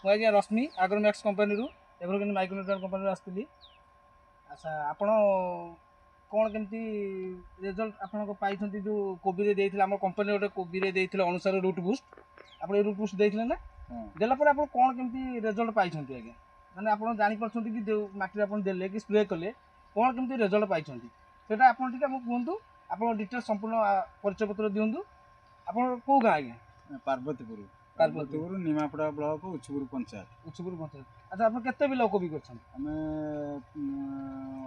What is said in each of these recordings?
ମୁଁ ଆଜ୍ଞା ରଶ୍ମି ଆଗ୍ରୋମ୍ୟାକ୍ସ କମ୍ପାନୀରୁ, ଏଭରଗ୍ରୀନ୍ ମାଇକ୍ରୋନ୍ୟୁଟ୍ରିଏଣ୍ଟ କମ୍ପାନୀରୁ ଆସିଥିଲି। ଆଚ୍ଛା, ଆପଣ କ'ଣ କେମିତି ରେଜଲ୍ଟ ଆପଣଙ୍କ ପାଇଛନ୍ତି? ଯେଉଁ କୋବିରେ ଦେଇଥିଲେ, ଆମ କମ୍ପାନୀ ଗୋଟେ କୋବିରେ ଦେଇଥିଲେ ଅନୁସାରେ ରୁଟ୍ ବୁଷ୍ଟ, ଆପଣ ଏଇ ରୁଟ୍ ବୁଷ୍ଟ ଦେଇଥିଲେ ନା? ହଁ। ଦେଲା ପରେ ଆପଣ କ'ଣ କେମିତି ରେଜଲ୍ଟ ପାଇଛନ୍ତି ଆଜ୍ଞା? ମାନେ ଆପଣ ଜାଣିପାରୁଛନ୍ତି କି ଯେଉଁ ମାଟିରେ ଆପଣ ଦେଲେ କି ସ୍ପ୍ରେ କଲେ, କ'ଣ କେମିତି ରେଜଲ୍ଟ ପାଇଛନ୍ତି, ସେଇଟା ଆପଣ ଟିକେ ଆମକୁ କୁହନ୍ତୁ। ଆପଣ ଡିଟେଲ୍ସ ସମ୍ପୂର୍ଣ୍ଣ ପରିଚୟ ପତ୍ର ଦିଅନ୍ତୁ। ଆପଣ କେଉଁ ଗାଁ ଆଜ୍ଞା? ପାର୍ବତୀପୁର। ପାର୍ବତୀପୁର। ପାର୍ବତୀପୁର, ନିମାପଡ଼ା ବ୍ଲକ, ଉଛୁପୁର ପଞ୍ଚାୟତ। ଉଛୁପୁର ପଞ୍ଚାୟତ। ଆଚ୍ଛା, ଆପଣ କେତେ ବିଲ କୋବି କରିଛନ୍ତି? ଆମେ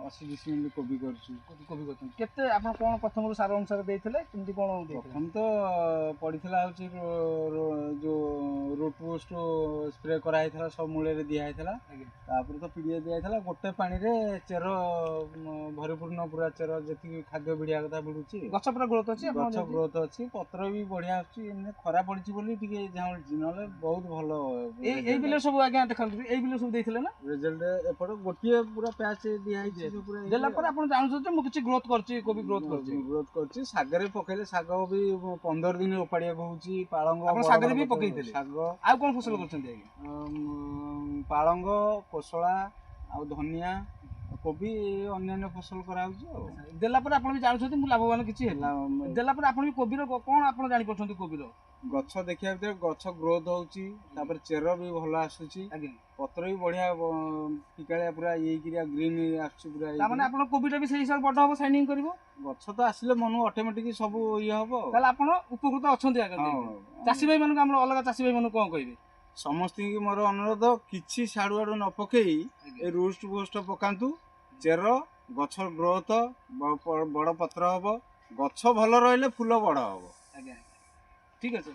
80 ଡିସିମିଲ କୋବି କରିଛୁ। କୋବି କରିଛନ୍ତି। କେତେ ଆପଣ କ'ଣ ପ୍ରଥମରୁ ସାର ଅନୁସାରେ ଦେଇଥିଲେ, କେମିତି କ'ଣ ଦେଇଥିଲେ? ପ୍ରଥମ ତ ପଡ଼ିଥିଲା ହେଉଛି ଯୋଉ ରୁଟ୍ ବୁଷ୍ଟ ସ୍ପ୍ରେ କରାହେଇଥିଲା, ସବୁ ମୂଳରେ ଦିଆ ହେଇଥିଲା। ତାପରେ ତ ପିଡ଼ିଆ ଦିଆହେଇଥିଲା। ଗୋଟେ ପାଣିରେ ଚେର ଭରିପୂର୍ଣ୍ଣ ପୁରା, ଚେର ଯେତିକି ଖାଦ୍ୟ ଭିଡ଼ିବା କଥା ଭିଡୁଛି। ଗଛ ପୁରା ଗ୍ରୋଥ ଅଛି ଆପଣ ଗଛ ଗ୍ରୋଥ ଅଛି, ପତ୍ର ବି ବଢିଆ ଆସୁଛି। ଏମିତି ଖରା ପଡ଼ିଛି ବୋଲି ଟିକେ ଝାଉଁଳିଛି, ନହେଲେ ବହୁତ ଭଲ। ଏଇ ବିଲ ସବୁ ଆଜ୍ଞା ଦେଖନ୍ତୁ, ଏଇ ବିଲ ସବୁ ଦେଇଥିଲେ ନା? ରେଜଲ୍ଟ ଏପଟେ ଗୋଟିଏ ପୁରା ପ୍ୟାଚ୍ ଦିଆହେଇଛି ସବୁ ପୁରା। ଦେଲା ପରେ ଆପଣ ଜାଣୁଛନ୍ତି ଯେ ମୁଁ କିଛି ଗ୍ରୋଥ କରିଛି, କୋବି ଗ୍ରୋଥ କରିଛି? ଗ୍ରୋଥ କରିଛି। ଶାଗରେ ପକେଇଲେ ଶାଗ ବି 15 ଦିନ ଓପାଡ଼ିବାକୁ ହଉଛି। ପାଳଙ୍ଗ ଆପଣ ବଡ ଶାଗରେ ବଡ ବି ପତ୍ର। ପକେଇଥିଲେ? ଶାଗ। ଆଉ କ'ଣ ଫସଲ କରିଛନ୍ତି ଆଜ୍ଞା? ପାଳଙ୍ଗ, କୋଶଳା ଆଉ ଧନିଆ, କୋବି, ଅନ୍ୟାନ୍ୟ ଫସଲ କରାହଉଛି ଆଉ। ଦେଲା ପରେ ଆପଣ ବି ଜାଣୁଛନ୍ତି ମୁଁ ଲାଭବାନ କିଛି ହେଲା? ଦେଲା ପରେ ଆପଣ ବି କୋବିର କ'ଣ ଆପଣ ଜାଣିପାରୁଛନ୍ତି କୋବିର? ଗଛ ଦେଖିବା ଭିତରେ ଗଛ ଗ୍ରୋଥ ହଉଛି, ତାପରେ ଚେର ବି ଭଲ ଆସୁଛି। ପତ୍ର ବି ବଢିଆ ଫିକାଳିଆ ପୁରା ଇଏ ହେଇକିରି ଗ୍ରୀନ ଆସୁଛି ପୁରା ତାମାନେ ହେଇକିରି। ଆପଣ କୋବିଟା ବି ସେଇ ହିସାବରେ ବଡ ହବ, ସାଇନିଂ କରିବ। ଗଛ ତ ଆସିଲେ ମନକୁ ଅଟୋମେଟିକ ସବୁ ଇଏ ହବ ଆଉ। ତାହେଲେ ଆପଣ ଉପକୃତ ଅଛନ୍ତି ଆଜ୍ଞା? ହଁ। ଚାଷୀ ଭାଇ ମାନଙ୍କୁ, ଆମର ଅଲଗା ଚାଷୀ ଭାଇ ମାନଙ୍କୁ କ'ଣ କହିବେ? ସମସ୍ତଙ୍କୁ ମୋର ଅନୁରୋଧ, କିଛି ସାଡୁ ଆଡୁ ନ ପକେଇ ଏ ରୁଟ୍ ବୁଷ୍ଟ ପକାନ୍ତୁ। ଚେର ଗଛ ଗ୍ରୋଥ, ବଡ ପତ୍ର ହବ। ଗଛ ଭଲ ରହିଲେ ଫୁଲ ବଡ ହବ। ଆଜ୍ଞା, ଠିକ ଅଛି।